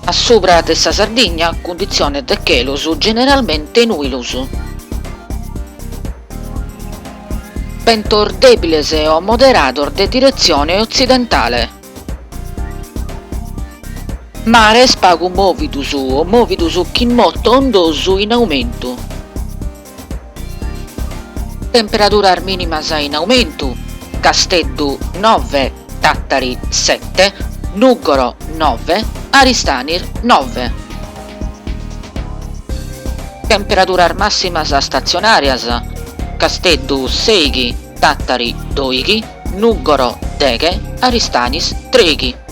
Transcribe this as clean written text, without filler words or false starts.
A subra de sa Sardigna cunditziones de chelos generalmente nùilos. Bentos dèbiles o moderados de diretzione otzidentale. Mares pagu mòvidos o mòvidos chin moto ondosu in aumentu. Temperaduras mìnimas in aumentu, Casteddu nove, Tàtari sete, Nùgoro nove, Aristanis nove. Temperaduras màssimas statzionàrias, Casteddu sèighi, Tàtari dòighi, Nùgoro deghe, Aristanis trèighi.